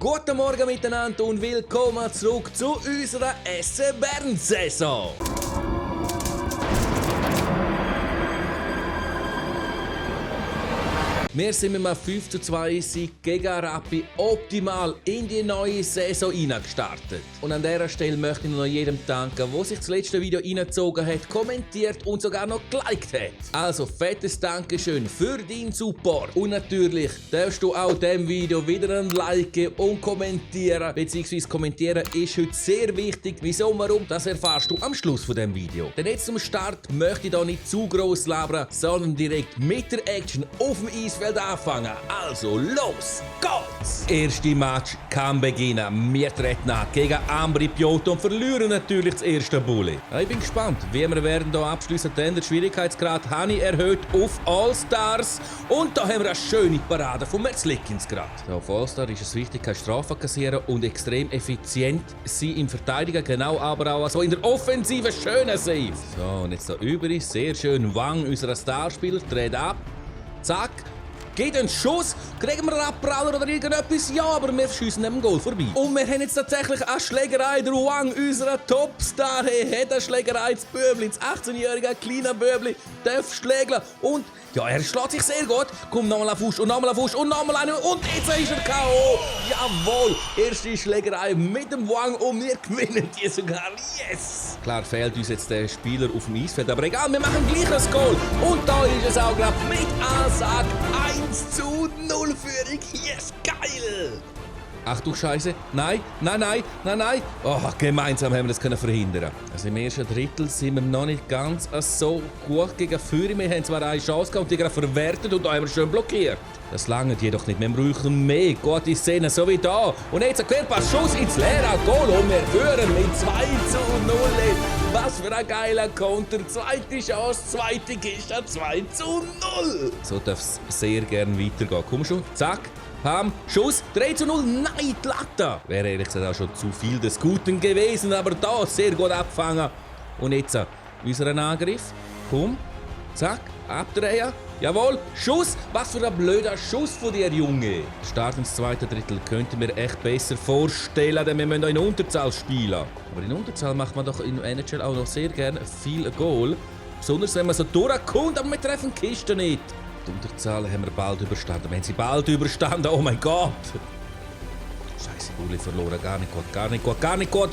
Guten Morgen miteinander und willkommen zurück zu unserer SC Bern-Saison. Wir sind mit einem 5:2 Sieg gegen Rappi optimal in die neue Saison gestartet. Und an dieser Stelle möchte ich noch jedem danken, der sich das letzte Video reingezogen hat, kommentiert und sogar noch geliked hat. Also fettes Dankeschön für deinen Support. Und natürlich darfst du auch diesem Video wieder ein Like geben und kommentieren. Beziehungsweise kommentieren ist heute sehr wichtig. Wieso, warum, das erfährst du am Schluss von diesem Video. Denn jetzt zum Start möchte ich da nicht zu gross labern, sondern direkt mit der Action auf dem Eisfeld anfangen. Also los geht's! Erste Match kann beginnen. Wir treten an gegen Ambri Pioto und verlieren natürlich das erste Bulli. Ja, ich bin gespannt, wie wir werden hier abschließen. Denn der Schwierigkeitsgrad habe ich erhöht auf All-Stars. Und da haben wir eine schöne Parade von Merzlikins gerade. Ja, auf All-Star ist es wichtig, keine Strafen kassieren und extrem effizient sein im Verteidigen. Genau, aber auch so in der Offensive schöner Save. So, und jetzt da über ist sehr schön Wang, unser Starspieler, dreht ab. Zack. Geht ein Schuss, kriegen wir einen Abpraller oder irgendetwas? Ja, aber wir schiessen neben dem Goal vorbei. Und wir haben jetzt tatsächlich eine Schlägerei. Der Wang, unser Topstar, hat eine Schlägerei. Das Böbli, das 18-jährige kleine Böbli, darf schlägeln. Und ja, er schlägt sich sehr gut. Kommt nochmal auf Fuß und nochmal auf Fuß und nochmal eine. Und jetzt ist er K.O. Jawohl, erste Schlägerei mit dem Wang und wir gewinnen die sogar. Yes! Klar fehlt uns jetzt der Spieler auf dem Eisfeld, aber egal, wir machen gleich ein Goal. Und da ist es auch gerade mit Ansage 1:0 Führung. Yes, geil! Ach du Scheiße. Nein. Oh, gemeinsam haben wir das können verhindern. Also im ersten Drittel sind wir noch nicht ganz so gut gegen Führer. Wir haben zwar eine Chance gehabt und die gerade verwertet und da haben wir schön blockiert. Das langt jedoch nicht. Wir brauchen mehr gute Szenen, so wie da. Und jetzt ein Querpass, Schuss ins Leere, Goal und wir führen mit 2:0. Was für ein geiler Konter. Zweite Chance, zweite Kiste, 2:0. So darf es sehr gern weitergehen. Komm schon, zack. Pam, Schuss, 3:0, nein, die Latte. Wäre ehrlich gesagt auch schon zu viel des Guten gewesen, aber da sehr gut abgefangen. Und jetzt unser Angriff. Komm, zack, abdrehen. Jawohl, Schuss. Was für ein blöder Schuss von dir, Junge. Start ins zweite Drittel könnte mir echt besser vorstellen, denn wir müssen auch in Unterzahl spielen. Aber in Unterzahl macht man doch in NHL auch noch sehr gerne viel Goal. Besonders wenn man so durchkommt, aber wir treffen die Kiste nicht. Die Unterzahl haben wir bald überstanden. Wir haben sie bald überstanden. Oh mein Gott! Scheiße, Bulli verloren. Gar nicht gut.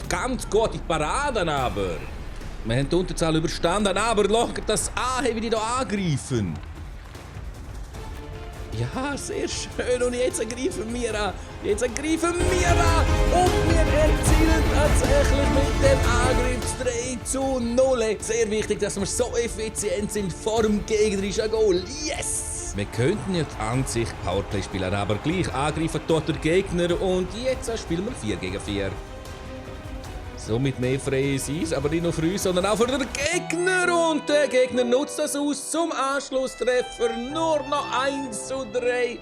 Ganz gut. Ich Paraden aber. Wir haben die Unterzahl überstanden, aber schaut das an, wie die hier angreifen. Ja, sehr schön. Und jetzt greifen wir an. Und wir erzielen tatsächlich mit dem Angriff 3:0. Sehr wichtig, dass wir so effizient sind vor dem gegnerischen Goal. Yes! Wir könnten jetzt an sich Powerplay spielen, aber gleich angreifen dort der Gegner. Und jetzt spielen wir 4 gegen 4. Somit mehr freies Eis, aber nicht nur für uns, sondern auch für den Gegner. Und der Gegner nutzt das aus zum Anschlusstreffer. Nur noch 1:3.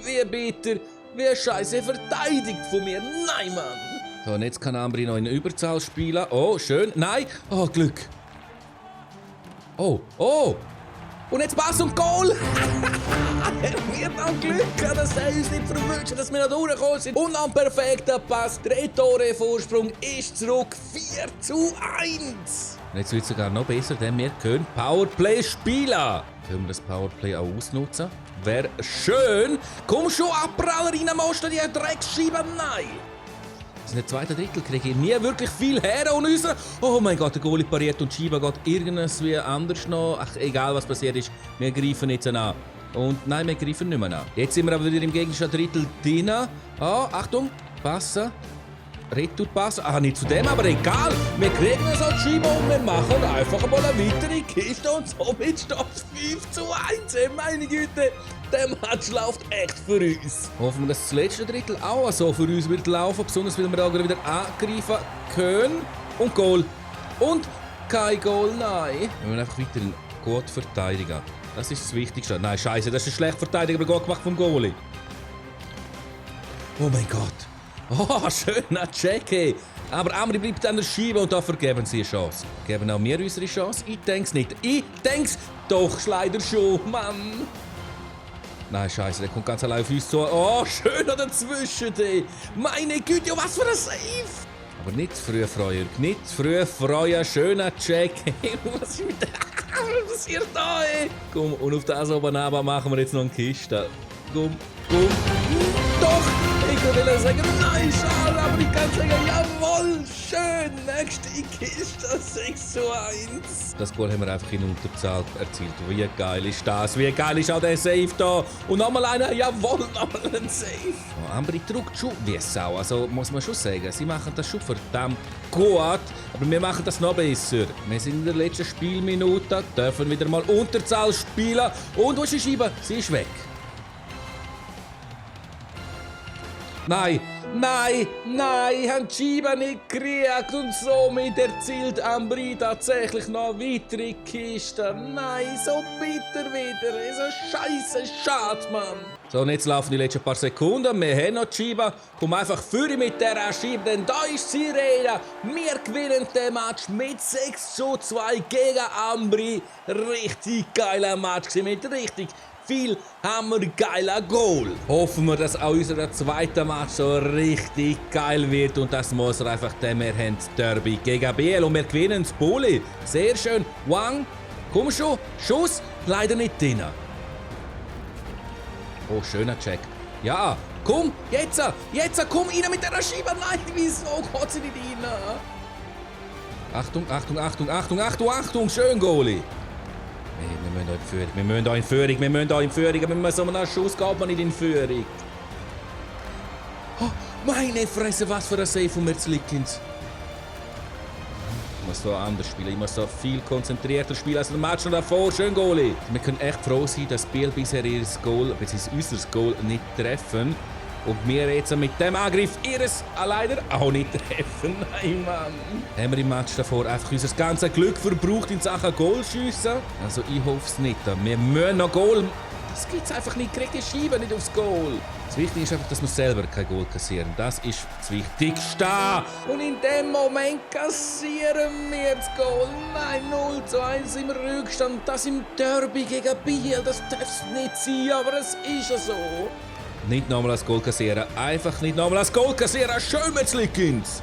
Wie bitter, wie scheiße verteidigt von mir. Nein, Mann. So, und jetzt kann Ambri noch in Überzahl spielen. Oh, schön. Nein. Oh, Glück. Oh. Und jetzt Pass und Goal. Wir haben Glück, dass er uns nicht verwünscht, dass wir noch durchgekommen sind. Und ein perfekter Pass. 3 Tore Vorsprung ist zurück. 4:1. Und jetzt wird es sogar noch besser, denn wir können Powerplay spielen. Können wir das Powerplay auch ausnutzen? Wäre schön. Komm schon, Abpraller rein, Moster, die Drecksscheibe. Nein. In der zweiten Drittel kriege ich nie wirklich viel her und unser... Oh mein Gott, der Goalie pariert und die Scheibe geht irgendwie anders noch. Ach, egal was passiert ist, wir greifen jetzt an. Und nein, wir greifen nicht mehr an. Jetzt sind wir aber wieder im gegnerischen Drittel drin. Ah, Achtung, passen. Retourpass. Ah, nicht zu dem, aber egal. Wir kriegen so die Scheibe und wir machen einfach mal eine weitere Kiste und somit steht es 5:1. Meine Güte, der Match läuft echt für uns. Hoffen wir, dass das letzte Drittel auch so für uns wird laufen, besonders weil wir da wieder angreifen können. Und Goal. Und kein Goal, nein. Wir müssen einfach weiterhin gut verteidigen. Das ist das Wichtigste. Nein, scheiße, das ist schlecht verteidigt, aber gut gemacht vom Goalie. Oh mein Gott. Oh, schöner Check, hey. Aber Ambri bleibt an der Scheibe und da vergeben sie eine Chance. Geben auch wir unsere Chance? Ich denke es nicht. Ich denke es doch, leider schon, Mann. Nein, scheiße, der kommt ganz allein auf uns zu. Oh, schöner dazwischen, ey. Meine Güte, oh, was für ein Save! Aber nicht zu früh freuen, nicht zu früh freuen. Schöner Check. Was ist mit der... Was passiert da, ey? Komm, und auf das oben runter machen wir jetzt noch eine Kiste. Komm. Doch! Ich würde sagen, nein, schade, aber ich kann sagen, jawohl, schön, nächste Kiste, 6:1. Das Goal haben wir einfach in Unterzahl erzielt. Wie geil ist das? Wie geil ist auch der Save da? Und nochmal einer, jawohl, nochmal ein Save. Oh, Ambri druckt schon wie Sau, also muss man schon sagen, sie machen das schon verdammt gut, aber wir machen das noch besser. Wir sind in der letzten Spielminute, dürfen wieder mal Unterzahl spielen und wo ist die Scheibe? Sie ist weg. Nein, haben die Scheibe nicht gekriegt und somit erzielt Ambri tatsächlich noch weitere Kisten. Nein, so bitter wieder, so scheisse schade, Mann. So, und jetzt laufen die letzten paar Sekunden, wir haben noch die Scheibe. Komm einfach vor mit dieser Scheibe, denn da ist die Sirene. Wir gewinnen den Match mit 6:2 gegen Ambri. Richtig geiler Match mit richtig viel hammergeiler Goal. Hoffen wir, dass auch unser zweiter Match so richtig geil wird und das muss er einfach, denn wir haben das Derby gegen BL und wir gewinnen das Bulli. Sehr schön. Wang, komm schon. Schuss, leider nicht drin. Oh, schöner Check. Ja, komm, jetzt, komm rein mit der Scheibe. Nein, wieso geht sie nicht rein? Achtung, schön, Goalie. Wir müssen hier in Führung. Wenn man so einen Schuss geht, man nicht in Führung. Oh, meine Fresse, was für ein Save von Merzlikins. Ich muss so anders spielen. Ich muss so viel konzentrierter spielen als der Match noch davor. Schön, Goalie. Wir können echt froh sein, dass Biel bisher ihr Goal, beziehungsweise unser Goal, nicht treffen. Und wir jetzt mit dem Angriff ihres leider auch nicht treffen. Nein, Mann. Haben wir im Match davor einfach unser ganzes Glück verbraucht in Sachen Goalschüssen? Also ich hoffe es nicht. Wir müssen noch Goal. Das gibt es einfach nicht. Kriegt die Scheibe nicht aufs Goal. Das Wichtige ist einfach, dass wir selber kein Goal kassieren. Das ist das Wichtigste. Und in dem Moment kassieren wir das Goal. Nein, 0:1 im Rückstand. Das im Derby gegen Biel. Das darf es nicht sein, aber es ist ja so. Nicht nochmal das Goal kassieren. Einfach nicht nochmal das Goal kassieren. Schön mit Slickins.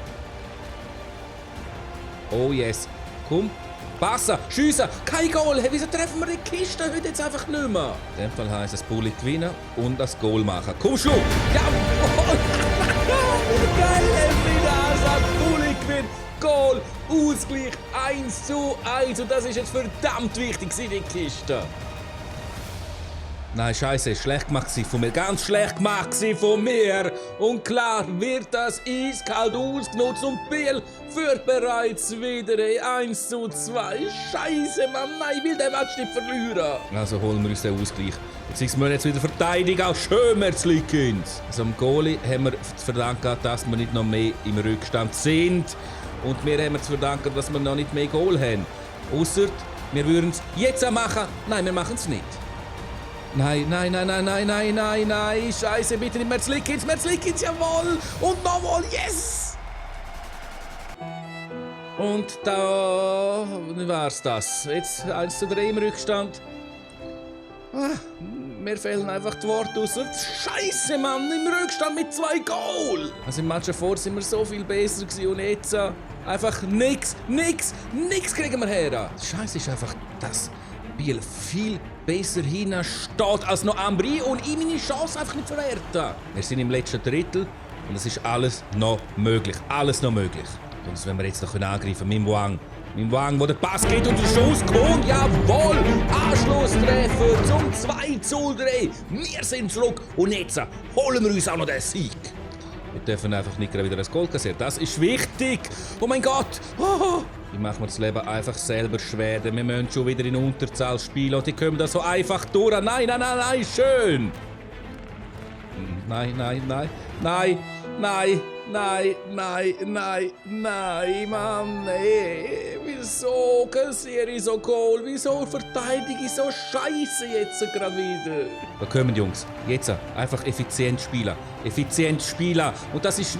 Oh yes. Komm. Passen. Schiessen. Kein Goal. Hey, wieso treffen wir die Kiste heute jetzt einfach nicht mehr? In dem Fall heisst es Bulli gewinnen und das Goal machen. Komm schon. Jawohl. Geil, das. Bulli gewinnt. Goal. Ausgleich 1:1. Und das ist jetzt verdammt wichtig, die Kiste. Nein, scheiße, schlecht gemacht von mir. Ganz schlecht gemacht von mir. Und klar wird das eiskalt ausgenutzt und Biel führt bereits wieder 1:2. Scheiße, Mann, nein, ich will den Match nicht verlieren. Also holen wir uns den Ausgleich. Jetzt müssen wir jetzt wieder verteidigen, auch schön Merzlikins. Also am Goalie haben wir zu verdanken, dass wir nicht noch mehr im Rückstand sind. Und wir haben zu verdanken, dass wir noch nicht mehr Goal haben. Ausser, wir würden es jetzt machen. Nein, wir machen es nicht. Nein. Scheiße, bitte nicht Merzlikins, jawohl. Und nochmal, yes. Und da war's das. Jetzt 1:3 im Rückstand. Mir fehlen einfach die Worte aus. Scheiße, Mann, im Rückstand mit 2 Goal. Also im Match davor sind wir so viel besser gewesen und jetzt einfach nix kriegen wir her. Scheiße ist einfach das. Biel viel besser hinsteht als noch Ambri und ich meine Chance einfach nicht verwerten. Wir sind im letzten Drittel und es ist alles noch möglich. Und wenn wir jetzt noch angreifen können, mit Wang, wo der Pass geht und der Schuss kommt, jawohl! Anschlusstreffer zum 2:3. Wir sind zurück und jetzt holen wir uns auch noch den Sieg. Wir dürfen einfach nicht wieder ein Goal kassieren. Das ist wichtig. Oh mein Gott. Oh. Wie machen wir das Leben einfach selber schwer? Wir müssen schon wieder in Unterzahl spielen und die kommen da so einfach durch. Nein, schön. Nein, Mann, ey. Wieso kassiere ich so Goal? Wieso verteidige ich so scheiße jetzt gerade wieder? Da kommen Jungs, jetzt einfach effizient spielen. Und das ist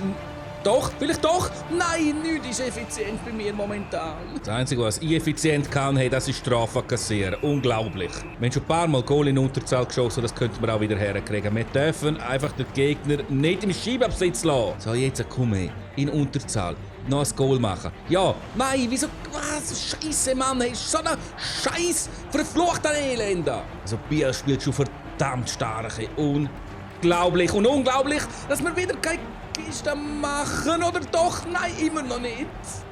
Vielleicht doch. Nein, nichts ist effizient bei mir momentan. Das Einzige, was ich effizient kann, hey, das ist Strafen kassieren. Unglaublich. Wir haben schon ein paar Mal Goal in Unterzahl geschossen, das könnten wir auch wieder herkriegen. Wir dürfen einfach den Gegner nicht im Schiebabsitz lassen. So, jetzt komm her. In Unterzahl. Noch ein Goal machen. Ja, nein, wieso? Was? Scheisse, Mann, hey, so ein Scheiß verfluchter Elender. Also, Biel spielt schon verdammt stark. Unglaublich und unglaublich, dass wir wieder keine Kiste machen, oder doch? Nein, immer noch nicht.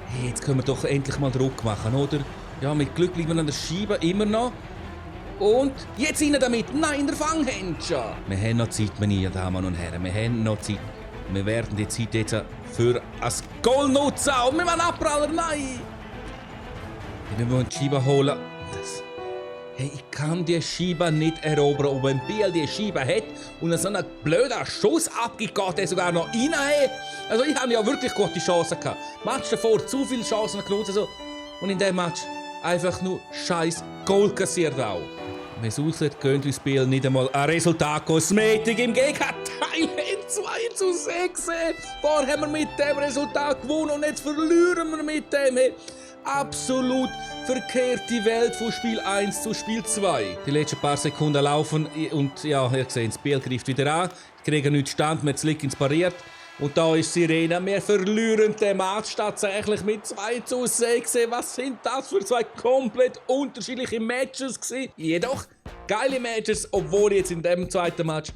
Hey, jetzt können wir doch endlich mal Druck machen, oder? Ja, mit Glück liegen wir an der Scheibe, immer noch. Und jetzt rein damit. Nein, der Fanghändchen. Wir haben noch Zeit, meine Damen und Herren. Wir haben noch Zeit. Wir werden die Zeit jetzt für ein Goal nutzen. Und wir machen Abpraller. Nein. Wir müssen die Scheibe holen. Hey, ich kann die Scheibe nicht erobern. Und wenn Biel die Scheibe hat und so einen blöden Schuss abgibt, geht der sogar noch rein. Hey. Also ich habe ja wirklich gute Chancen gehabt. Match davor zu viele Chancen genutzt. Also. Und in diesem Match einfach nur scheiß Goal kassiert auch. Wenn es aussieht, gönnt uns Biel nicht einmal ein Resultat Kosmetik im Gegenteil 2:6. Vorher haben wir mit dem Resultat gewonnen und jetzt verlieren wir mit dem. Hey. Absolut verkehrte Welt von Spiel 1 zu Spiel 2. Die letzten paar Sekunden laufen und ja, ihr seht, das Biel greift wieder an. Die kriegen nichts stand, wir Slick ins pariert. Und da ist Sirena. Wir verlieren den Match tatsächlich mit 2:6. Was sind das für zwei komplett unterschiedliche Matches gewesen? Jedoch geile Matches, obwohl ich jetzt in dem zweiten Match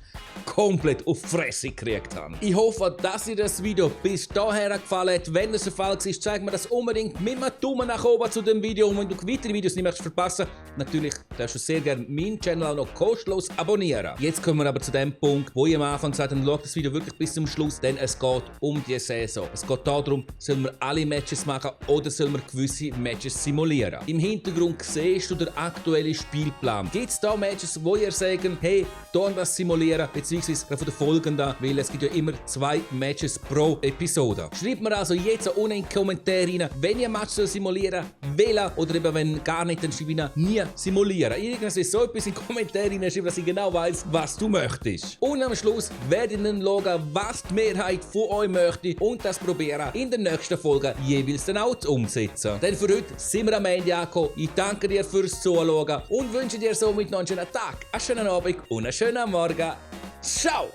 komplett auf Fresse gekriegt habe. Ich hoffe, dass dir das Video bis dahin gefallen hat. Wenn das der Fall ist, zeig mir das unbedingt mit einem Daumen nach oben zu dem Video. Und wenn du weitere Videos nicht möchtest verpassen, natürlich darfst du sehr gerne meinen Channel auch noch kostenlos abonnieren. Jetzt kommen wir aber zu dem Punkt, wo ich am Anfang gesagt habe, schau das Video wirklich bis zum Schluss, denn es geht um die Saison. Es geht darum, sollen wir alle Matches machen oder sollen wir gewisse Matches simulieren. Im Hintergrund siehst du den aktuellen Spielplan. Gibt es da Matches, wo ihr sagen, hey, da das simulieren, beziehungsweise von den folgenden, weil es gibt ja immer 2 Matches pro Episode. Schreibt mir also jetzt unten in die Kommentare rein, wenn ihr ein Match simulieren wählen oder eben wenn gar nicht, dann schreibe ich nie simulieren. Irgendwas so etwas in die Kommentare reinschreiben, dass ich genau weiss, was du möchtest. Und am Schluss werde ich dann schauen, was die Mehrheit von euch möchte und das probieren in der nächsten Folge jeweils dann auch umsetzen. Denn für heute sind wir am Ende angekommen. Ich danke dir fürs Zuschauen und wünsche dir somit noch einen schönen Tag, einen schönen Abend und einen schönen Morgen. Ciao!